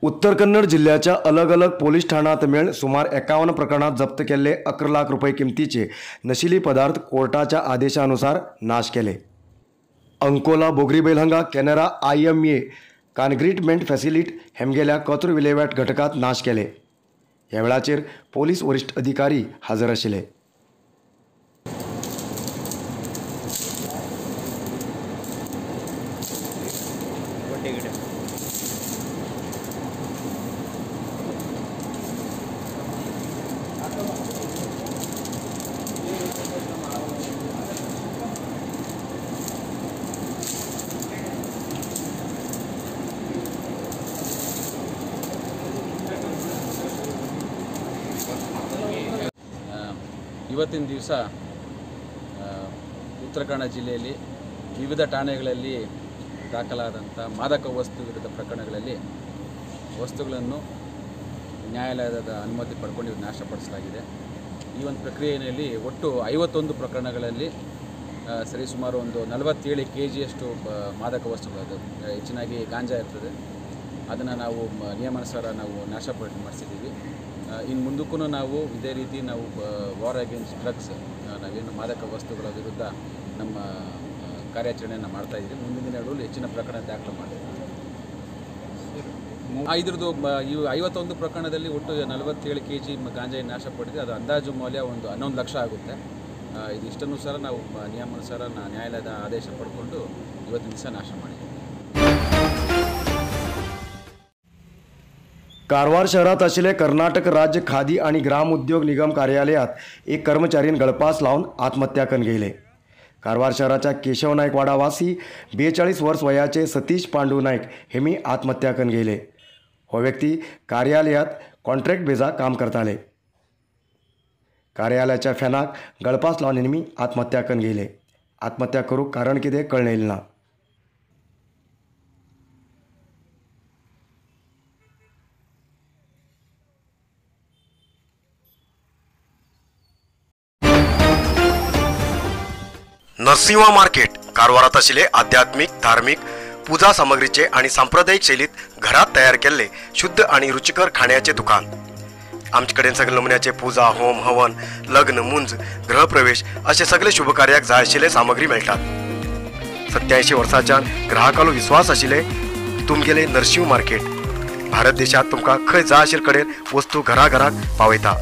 उत्तर कन्नड जिल्ह्याच्या अलग अलग पोलीस ठाण्यात मेळ सुमार 51 प्रकरणात जप्त केल्ले 11 लाख रुपये किमतीचे नशिली पदार्थ कोर्टाच्या आदेशानुसार नाश केले। अंकोला बोगरीबैल हांगा कॅनरा IMA कान्क्रीटमेंट फॅसिलिटी हेमगेल्या कचरो विलेवाट घटकात नाश केले। ह्या वेळाचेर पोलीस वरिष्ठ अधिकारी हजर आशिल्ले। ಇವತ್ತಿನ ದಿವಸ ಉತ್ತರ ಕನ್ನಡ ಜಿಲ್ಲೆಯಲ್ಲಿ ವಿವಿಧ ಠಾಣೆಗಳಲ್ಲಿ ದಾಖಲಾದಂಥ ಮಾದಕ ವಸ್ತು ವಿರುದ್ಧ ಪ್ರಕರಣಗಳಲ್ಲಿ ವಸ್ತುಗಳನ್ನು ನ್ಯಾಯಾಲಯದ ಅನುಮತಿ ಪಡ್ಕೊಂಡು ನಾಶಪಡಿಸಲಾಗಿದೆ. ಈ ಒಂದು ಪ್ರಕ್ರಿಯೆಯಲ್ಲಿ ಒಟ್ಟು 51 ಪ್ರಕರಣಗಳಲ್ಲಿ ಸರಿಸುಮಾರು ಒಂದು 47 ಕೆಜಿಯಷ್ಟು ಮಾದಕ ವಸ್ತುಗಳು, ಹೆಚ್ಚಿನಾಗಿ ಗಾಂಜಾ ಇರ್ತದೆ, ಅದನ್ನು ನಾವು ನಿಯಮಾನುಸಾರ ನಾವು ನಾಶಪಡಿಸಿದ್ದೀವಿ. ಇನ್ನು ಮುಂದಕ್ಕೂ ನಾವು ಇದೇ ರೀತಿ ನಾವು ವಾರ್ ಅಗೇನ್ಸ್ಟ್ ಡ್ರಗ್ಸ್, ನಾವೇನು ಮಾದಕ ವಸ್ತುಗಳ ವಿರುದ್ಧ ನಮ್ಮ ಕಾರ್ಯಾಚರಣೆಯನ್ನು ಮಾಡ್ತಾಯಿದ್ದೀವಿ. ಮುಂದಿನ ದಿನಗಳಲ್ಲಿ ಹೆಚ್ಚಿನ ಪ್ರಕರಣ ದಾಖಲು ಮಾಡ್ತೀವಿ. ಇದ್ರದ್ದು ಈ 51 ಪ್ರಕರಣದಲ್ಲಿ ಒಟ್ಟು 47 ಕೆ ಜಿ ಗಾಂಜಾಯನ್ನು ನಾಶಪಡಿಸಿದೆ. ಅದು ಅಂದಾಜು ಮೌಲ್ಯ ಒಂದು 11 ಲಕ್ಷ ಆಗುತ್ತೆ. ಇದಿಷ್ಟನ್ನು ಸಹ ನಾವು ನಿಯಮಾನುಸಾರ ನ್ಯಾಯಾಲಯದ ಆದೇಶ ಪಡ್ಕೊಂಡು ಇವತ್ತಿನ ದಿವಸ ನಾಶ ಮಾಡಿದ್ದೀವಿ. कारवार शहरात आशिल्ले कर्नाटक राज्य खादी आनी ग्राम उद्योग निगम कार्यालयात एक कर्मचारीन गळपास लावन आत्महत्या करून घेतले। कारवार शहराच्या केशव नायक वाडावासी 42 वर्स वयाचे सतीश पांडू नायक हेमी आत्महत्या करून घेतले। हो व्यक्ती कार्यालयात कॉन्ट्रॅक्ट बेजा काम करताले। कार्यालयाच्या फॅनाक गळपास लावन हेमी आत्महत्या करून घेतले। आत्महत्या करूंक कारण कितें कळ्ळें ना। नरसिंहा मार्केट कारवारात आशिल्ले आध्यात्मिक धार्मिक पूजा सामग्रीचे आणि सांप्रदायिक शैलीत घरात तयार केल्ले शुद्ध आणि रुचिकर खाण्याचे दुकान। आमचे कडेन सगळे नमुन्याचे पूजा, होम, हवन, लग्न, मुंज, गृहप्रवेश असे सगळे शुभकार्याक जाय आशिल्ले सामग्री मेळटात। 87 वर्सांच्यान ग्राहकालो विश्वास आशिल्ले तुमगेले नरसिंह मार्केट भारत देशात तुमकां खंय जाय आशिल्ले कडेन वस्तू घरा घराक पावयता।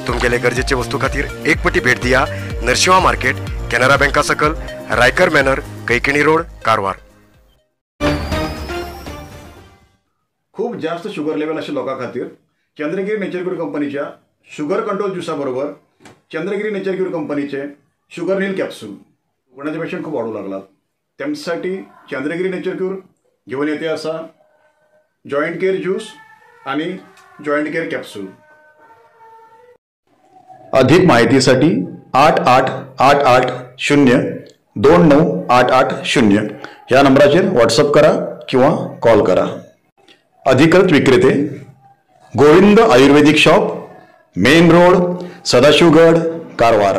तुमगेले गरजेचे वस्तू खातीर एक पटी भेट दिया नरसिंहा मार्केट, कॅनरा बँका सकल, रायकर मॅनर, कैकिणी रोड, कारवार। खूप जास्त शुगर लेवल आशिल्ल्या लोकां खातीर चंद्रगिरी नेचर क्यूर कंपनीच्या शुगर कंट्रोल ज्युसा बरोबर चंद्रगिरी नेचर क्यूर कंपनीचे शुगर नील कॅप्सूल कोणाचे पेशंट खूप वाढू लागलात त्यांच्यासाठी चंद्रगिरी नेचर क्यूर घेऊन येते असा जॉईंट केअर ज्यूस आणि जॉईंट केअर कॅप्सूल। अधिक माहितीसाठी 8 8 8 8 0 2 9 8 8 0 या नंबराचेर व्हॉट्सअप करा किंवा कॉल करा। अधिकृत विक्रेते Govind Ayurvedic shop, main road, Sadashivgad, Karwar.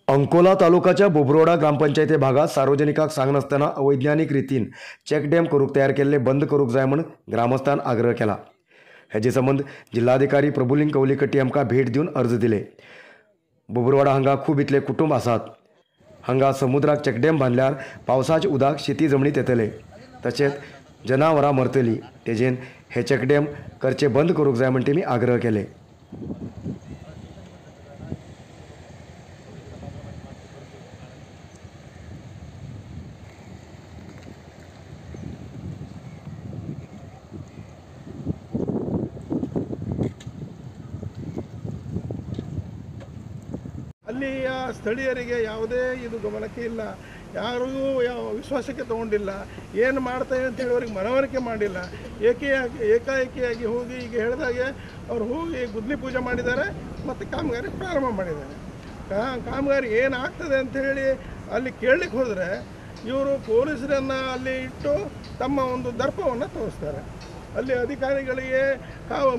Ankola तालुकाच्या बोबरोडा ग्रामपंचायती भागात सार्वजनिकांक सांगनासतना अवैज्ञानिक रितीन चेक डॅम करूंक तयार केल्ले बंद करूंक जाय म्हूण ग्रामस्थान आग्रह केला। हेजे संबंद जिल्हाधिकारी प्रभुलिंग कवलीकट्टी आमकां भेट दिवन अर्ज दिले। बोबरवाडा हांगा खूब इतले कुटुंब आसात। हांगा समुद्राक चेकडॅम बांदल्यार पावसाचे उदक शेती जमनीत येतले, तशेंच जनावरां मरतली। तेजेन हे चेकडॅम करचे बंद करूंक जाय म्हण तेमी आग्रह केले। ಅಲ್ಲಿಯ ಸ್ಥಳೀಯರಿಗೆ ಯಾವುದೇ ಇದು ಗಮನಕ್ಕೆ ಇಲ್ಲ, ಯಾರಿಗೂ ಯಾವ ವಿಶ್ವಾಸಕ್ಕೆ ತಗೊಂಡಿಲ್ಲ, ಏನು ಮಾಡ್ತೇವೆ ಅಂತ ಹೇಳೋರಿಗೆ ಮನವರಿಕೆ ಮಾಡಿಲ್ಲ. ಏಕಾಏಕಿಯಾಗಿ ಹೋಗಿ ಈಗ ಹೇಳಿದಾಗೆ ಅವ್ರು ಹೋಗಿ ಗುದ್ಲಿ ಪೂಜೆ ಮಾಡಿದ್ದಾರೆ ಮತ್ತು ಕಾಮಗಾರಿ ಪ್ರಾರಂಭ ಮಾಡಿದ್ದಾರೆ. ಕಾಮಗಾರಿ ಏನಾಗ್ತದೆ ಅಂಥೇಳಿ ಅಲ್ಲಿ ಕೇಳಲಿಕ್ಕೆ ಹೋದರೆ ಇವರು ಪೊಲೀಸರನ್ನು ಅಲ್ಲಿ ಇಟ್ಟು ತಮ್ಮ ಒಂದು ದರ್ಪವನ್ನು ತೋರಿಸ್ತಾರೆ. ಅಲ್ಲಿ ಅಧಿಕಾರಿಗಳಿಗೆ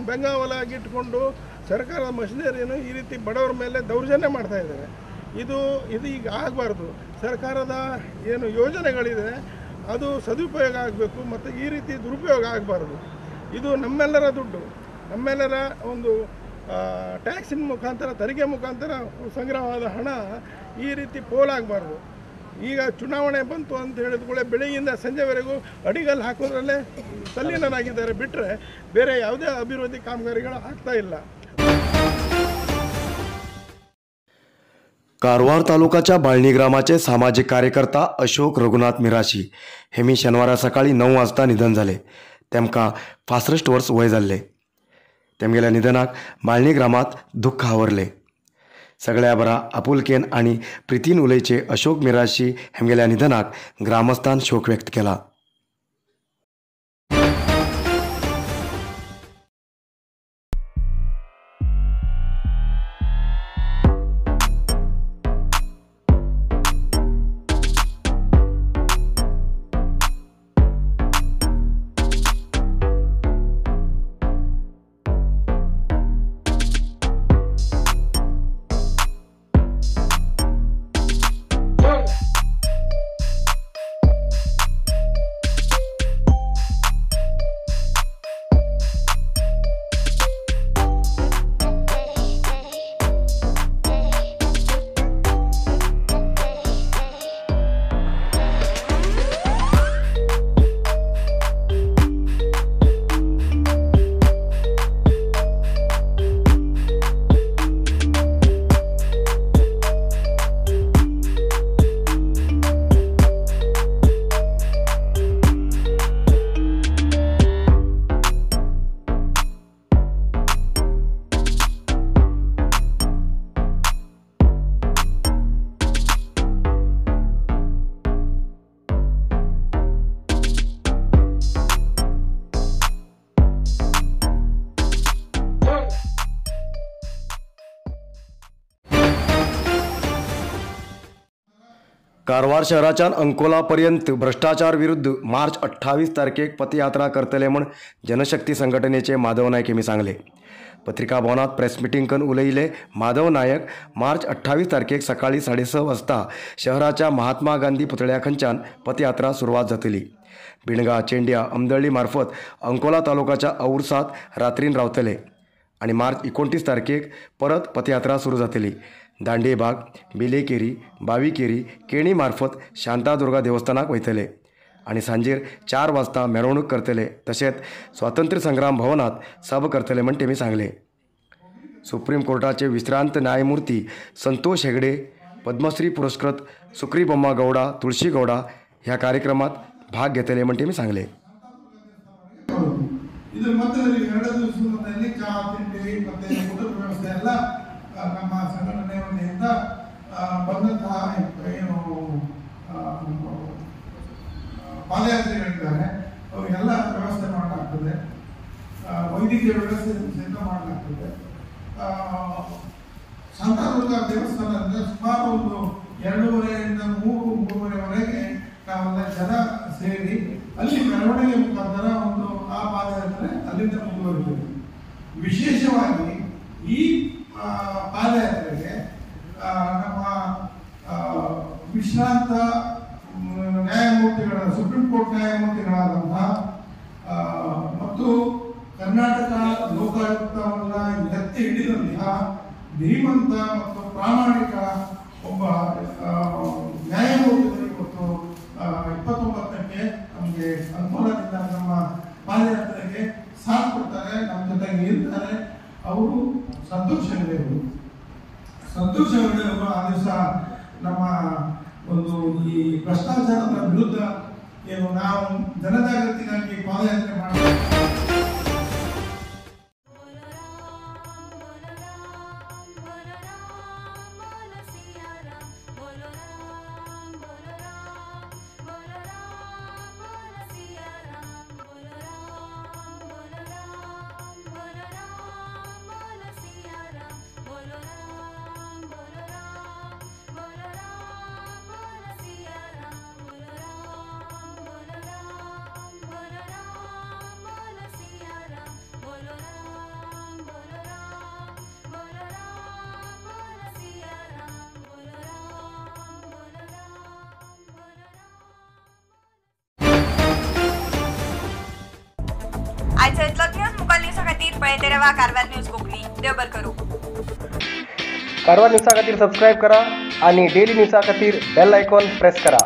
ಬೆಂಗಾವಲಾಗಿ ಇಟ್ಟುಕೊಂಡು ಸರ್ಕಾರದ ಮಷಿನರಿಯನ್ನು ಈ ರೀತಿ ಬಡವರ ಮೇಲೆ ದೌರ್ಜನ್ಯ ಮಾಡ್ತಾ ಇದ್ದಾರೆ. ಇದು ಇದು ಈಗ ಆಗಬಾರ್ದು. ಸರ್ಕಾರದ ಏನು ಯೋಜನೆಗಳಿದೆ ಅದು ಸದುಪಯೋಗ ಆಗಬೇಕು ಮತ್ತು ಈ ರೀತಿ ದುರುಪಯೋಗ ಆಗಬಾರ್ದು. ಇದು ನಮ್ಮೆಲ್ಲರ ದುಡ್ಡು, ನಮ್ಮೆಲ್ಲರ ಒಂದು ಟ್ಯಾಕ್ಸಿನ ಮುಖಾಂತರ, ತೆರಿಗೆ ಮುಖಾಂತರ ಸಂಗ್ರಹವಾದ ಹಣ ಈ ರೀತಿ ಪೋಲಾಗಬಾರ್ದು. ಈಗ ಚುನಾವಣೆ ಬಂತು ಅಂತ ಹೇಳಿದ ಕೂಡ ಬೆಳಗ್ಗಿಂದ ಸಂಜೆವರೆಗೂ ಅಡಿಗಲ್ಲು ಹಾಕೋದ್ರಲ್ಲೇ ತಲ್ಲೀನರಾಗಿದ್ದಾರೆ ಬಿಟ್ಟರೆ ಬೇರೆ ಯಾವುದೇ ಅಭಿವೃದ್ಧಿ ಕಾಮಗಾರಿಗಳು ಆಗ್ತಾ ಇಲ್ಲ. कारवार तालुकाच्या बाळणी ग्रामाचे सामाजिक कार्यकर्ता अशोक रघुनाथ मिराशी हेमी शनिवारा सकाळी 9 वाजता निधन जाले. तेमकां 65 वर्स वय जाल्ले. तेमगेल्या निधनाक बाळणी ग्रामात दुख्ख आवरले. सगळ्या बरा आपुलकेन आनी प्रितीन उलयचे अशोक मिराशी हेमगेल्या निधनाक ग्रामस्थान शोक व्यक्त केला. कारवार शहराच्यान अंकोला पर्यंत भ्रष्टाचार विरुद्ध मार्च 28 तारखेक पदयात्रा करतले म्हूण जनशक्ती संघटनेचे माधव नायक हेमी सांगले. पत्रिका भवनात प्रेस मिटींग करून उलयले माधव नायक मार्च 28 तारखेक सकाळी 6:30 वाजता शहराच्या महात्मा गांधी पुतळ्या खंयच्यान पदयात्रा सुरवात जातली. बिणगा, चेंड्या, अमदळी मार्फत अंकोला तालुकाच्या औरसात रात्रीन रावतले आनी मार्च 29 तारखेक परत पदयात्रा सुरू जातली. दांडेबाग, बेलेकेरी, बावीकेरी, केणी मार्फत शांतादुर्गा देवस्थानाक वयतले आनी सांजेर 4 वाजता मिरवणूक करतले. तशेंच स्वातंत्र्य संग्राम भवनात सभा करतले म्हण तेमी सांगले. सुप्रीम कोर्टाचे विश्रांत न्यायमूर्ती संतोष हेगडे, पद्मश्री पुरस्कृत सुक्री बम्मा गौडा, तुळशी गौडा ह्या कार्यक्रमात भाग घेतले म्हण तेमी सांगले. ನಮ್ಮ ಸಂಘಟನೆ ವತಿಯಿಂದ ಬಂದಂತಹ ಏನು ಪಾದಯಾತ್ರಿಗಳಿದ್ದಾರೆ ಅವರಿಗೆಲ್ಲ ವ್ಯವಸ್ಥೆ ಮಾಡಲಾಗ್ತದೆ, ವೈದ್ಯಕೀಯ ವ್ಯವಸ್ಥೆ ಸಹಿತ ಮಾಡಲಾಗ್ತದೆ. ಶಾಂತಾದುರ್ಗ ದೇವಸ್ಥಾನದಿಂದ ಸುಮಾರು ಒಂದು 2.5ರಿಂದ 3-3.5ವರೆಗೆ ನಾವೆಲ್ಲ ಜನ ಸೇರಿ ಅಲ್ಲಿ ಮೆರವಣಿಗೆ ಮುಖಾಂತರ ಒಂದು ಆ ಪಾದಯಾತ್ರೆ ಅಲ್ಲಿಂದ ಮುಂದುವರಿತದೆ. ವಿಶೇಷವಾಗಿ ಈ ಪಾದಯಾತ್ರೆಗೆ ನಮ್ಮ ವಿಶ್ರಾಂತ ನ್ಯಾಯಮೂರ್ತಿಗಳ, ಸುಪ್ರೀಂ ಕೋರ್ಟ್ ನ್ಯಾಯಮೂರ್ತಿಗಳಾದಂತಹ ಮತ್ತು ಕರ್ನಾಟಕ ಲೋಕಾಯುಕ್ತವನ್ನು ಎತ್ತಿ ಹಿಡಿದಂತಹ ಧೀಮಂತ ಮತ್ತು ಪ್ರಾಮಾಣಿಕ ಒಬ್ಬ ನ್ಯಾಯಮೂರ್ತಿಗಳು ಇವತ್ತು 29ಕ್ಕೆ ನಮಗೆ ಅನುಕೂಲದಿಂದ ನಮ್ಮ ಪಾದಯಾತ್ರೆಗೆ ಸಾಥ್ ಕೊಡ್ತಾರೆ, ನಮ್ಮ ಜೊತೆಗೆ ಇರ್ತಾರೆ. ಅವರು ಸಂತೋಷ್ ಹೆಗಡೆಯವರು. ಸಂತೋಷ್ ಹೆಗಡೆಯವರು ಆ ದಿವಸ ನಮ್ಮ ಒಂದು ಈ ಭ್ರಷ್ಟಾಚಾರದ ವಿರುದ್ಧ ಏನು ನಾವು ಜನಜಾಗೃತಿಗಾಗಿ ಪಾದಯಾತ್ರೆ ಮಾಡ್ತೀವಿ. कारवार न्यूजा खातीर पळयते रावा कारवार न्यूज कोंकणी. देव बरें करूं. कारवार न्यूजा खातीर सबस्क्रायब करा आणि डेली न्यूजा खातीर बेल आयकॉन प्रेस करा.